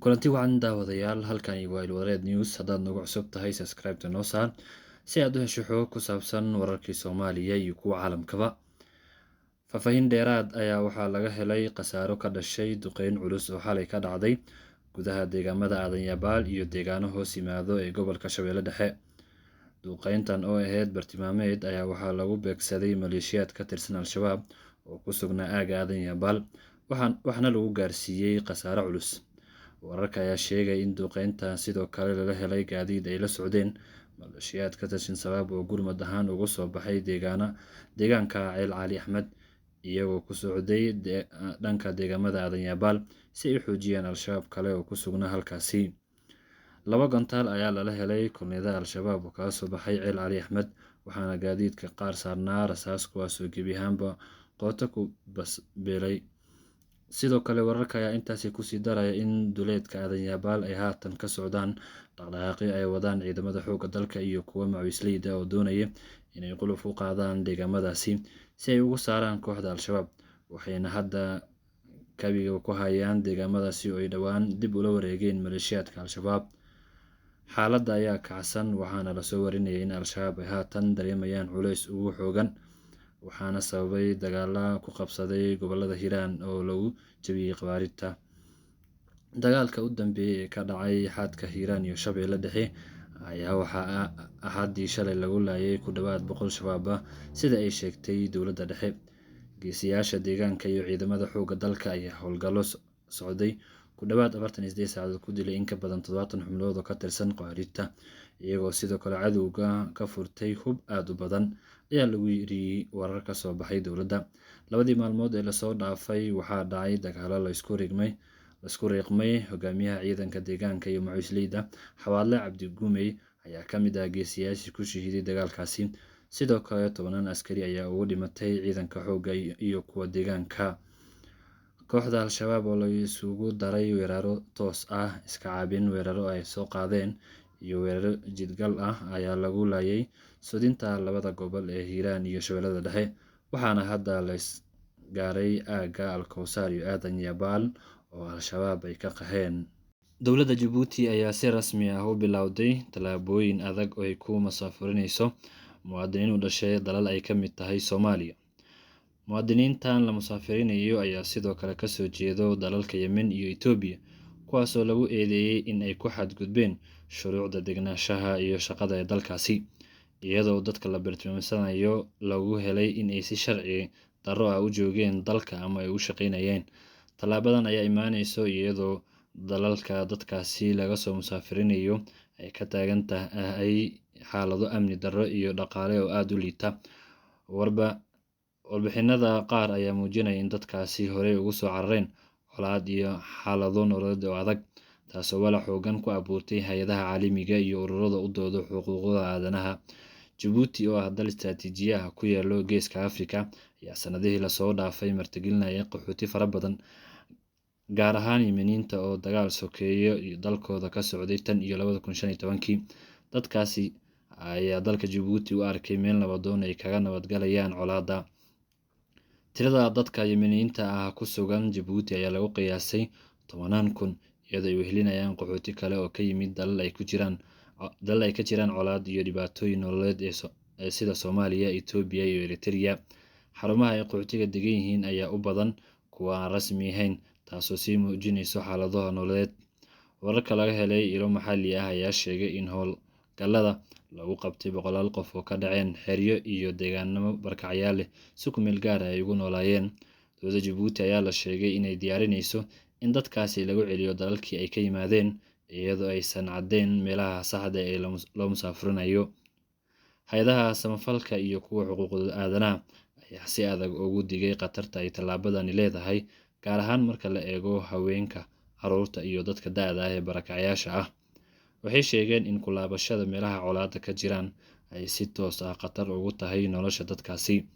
Kulanti wacan daawadayaal, halkani waa Ilwareed News. Haddaad nagu cusub tahay, subscribe-ta noo saar si aad u hesho xog ku saabsan wararkii Soomaaliya iyo kuwa caalamkaba. Faahfaahin dheeraad ayaa waxaa laga helay khasaaro ka dhashay duqeyn culus oo xalay ka dhacday gudaha deegaamada Aadan Yabaal iyo deegaano hoos yimaado ee gobolka Shabeelle Dhexe. Duqeyntan oo ahayd bartilmaameed ayaa waxaa lagu beegsaday maleeshiyaad ka tirsan Al-Shabaab oo ku sugnaa aagga Aadan Yabaal, waxaana lagu gaarsiiyey khasaaro culus. Wararka ayaa sheegay in duqeyntan sidoo kale lala helay gaadiid ay la socdeen maleeshiyaad ka tirsan Shabaab oo gurmad ahaan uga soo baxay deegaanka Ceel Cali Axmed, iyagoo ku socday dhanka deegaamada Aadan Yabaal si ay u xoojiyaan Al-Shabaab kale oo ku sugnaa halkaasi. Laba gantaal ayaa lala helay kulnida Al-Shabaab oo kaga soo baxay Ceel Cali Axmed, waxaana gaadiidka qaar saarnaa rasaas, kuwaasoo gebi ahaanba qooto ku basbeelay. Sidoo kale wararka ayaa intaasi kusii daraya in duleedka Aadan Yabaal ay haatan ka socdaan dhaqdhaqaaqyo ay wadaan ciidamada xoogga dalka iyo kuwa macawiisleyda oo doonaya inay quluf u qaadaan deegaamadaasi si ay uga saaraan kooxda Al-Shabaab, waxayna hadda kabiga ku hayaan deegaamadaasi oo ay dhowaan dib ula wareegeen maleeshiyaadka Al-Shabaab. Xaaladda ayaa kacsan, waxaana lasoo warinayay in Al-Shabaab ay haatan dareemayaan culays ugu xoogan, waxaana sababay dagaala ku qabsaday gobolada Hiiraan oo lagu jabiyey khawaarijta. Dagaalka u dambeeyay ee ka dhacay xadka Hiiraan iyo Shabeelle Dhexe ayaa waxaa Axadii shalay lagu laayay ku dhowaad 100 Shabaab ah, sida ay sheegtay dowladda dhexe. Geesiyaasha deegaanka iyo ciidamada xoogga dalka ayaa howlgallo socday ku dhowaad 48 saacadood ku dilay in ka badan 70 xubnood oo ka tirsan khawaarijta, iyagoo sidoo kale cadowga ka furtay hub aad u badan, ayaa lagu yiri warar ka soo baxay dowladda. Labadii maalmood ee lasoo dhaafay waxaa dhacay dagaallo la isku riiqmay. Hogaamiyaha ciidanka deegaanka iyo macawiisleyda Xawaadle Cabdi Gumey ayaa ka mid ah geesiyaashii ku shahiiday dagaalkaasi. Sidoo kale tobanaan askari ayaa ugu dhimatay ciidanka xoogga iyo kuwa deegaanka. Kooxda Al-Shabaab oo la isugu daray weeraro toos ah, iska caabin weeraro ay soo qaadeen iyo weeraro jidgal ah ayaa lagu laayay sodinta labada gobol ee Hiiraan iyo Shabeellada Dhexe, waxaana hadda la isgaaray aagga Al-Kowsar iyo Aadan Yabaal oo Al-Shabaab ay ka qaxeen. Dowladda Jabuuti ayaa si rasmi ah u bilowday tallaabooyin adag oo ay ku masaafurinayso muwaadiniin u dhashay dalal ay ka mid tahay Soomaaliya. Muwaadiniintan la musaafurinayo ayaa sidoo kale kasoo jeedo dalalka Yemen iyo Itoobiya, kuwaasoo lagu eedeeyay in ay ku xadgudbeen shuruucda degenaanshaha iyo shaqada ee dalkaasi, iyadoo dadka la bartilmaameedsanayo lagu helay in ay si sharci darro ah u joogeen dalka ama ay u shaqeynayeen. Tallaabadan ayaa imaaneyso iyadoo dalalka dadkaasi laga soo musaafurinayo ay ka taagan tahay xaalado amni darro iyo dhaqaale oo aad u liita. Warbixinada qaar ayaa muujinaya in dadkaasi horey ugu soo carareen colaad iyo xaalado nololeed oo adag, taasoo walaac xoogan ku abuurtay hay'adaha caalamiga iyo ururada u dooda xuquuqda aadanaha. Jabuuti oo ah dal istiraatiiji ah ku yaalo geeska Afrika ayaa sanadihii lasoo dhaafay martigelinaya qaxooti fara badan, gaar ahaan Yemeniyiinta oo dagaal sokeeye iyo dalkooda ka socday tan iyo 2015kii. Dadkaasi ayaa dalka Jabuuti u arkay meel nabadoon ay kaga nabadgalayaan colaadda. Tirada dadka Yemeniyiinta ah ku sugan Jabuuti ayaa lagu qiyaasay tobanaan kun, iyadoo ay wehelinayaan qaxooti kale oo ka yimid dalal ay ka jiraan colaad iyo dhibaatooyin nololeed ee sida Soomaaliya, Itoobiya iyo Eritrea. Xarumaha ay qaxootiga degan yihiin ayaa u badan kuwa aan rasmi ahayn, taasoo sii muujinayso xaaladaha nololeed. Wararka laga helay ilo maxalli ah ayaa sheegay in howlgallada lagu qabtay boqolaal qof oo ka dhaceen xeryo iyo deegaano barakacayaal leh si ku meel gaar ah ay ugu noolaayeen. Dowladda Jabuuti ayaa la sheegay inay diyaarinayso in dadkaasi lagu celiyo dalalkii ay ka yimaadeen, iyadoo aysan caddeyn meelaha saxda ee loo musaafurinayo. Hay'adaha samafalka iyo kuwa xuquuqda aadanaha ayaa si adag ugu digay khatarta ay tallaabadani leedahay, gaar ahaan marka la eego haweenka, carruurta iyo dadka da'da ah ee barakacayaasha ah. Waxay sheegeen in ku laabashada meelaha colaadda ka jiraan ay si toos ah khatar ugu tahay nolosha dadkaasi.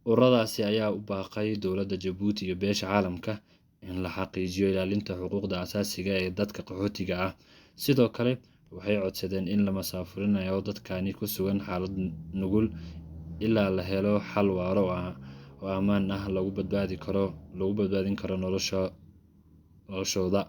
Ururadaasi ayaa u baaqay dowladda Jabuuti iyo beesha caalamka in la xaqiijiyo ilaalinta xuquuqda aasaasiga ah ee dadka qaxootiga ah. Sidoo kale waxay codsadeen in la masaafurinayo dadkani ku sugan xaalad nugul ilaa la helo xal waara oo ammaan ah lagu badbaadin karo noloshooda.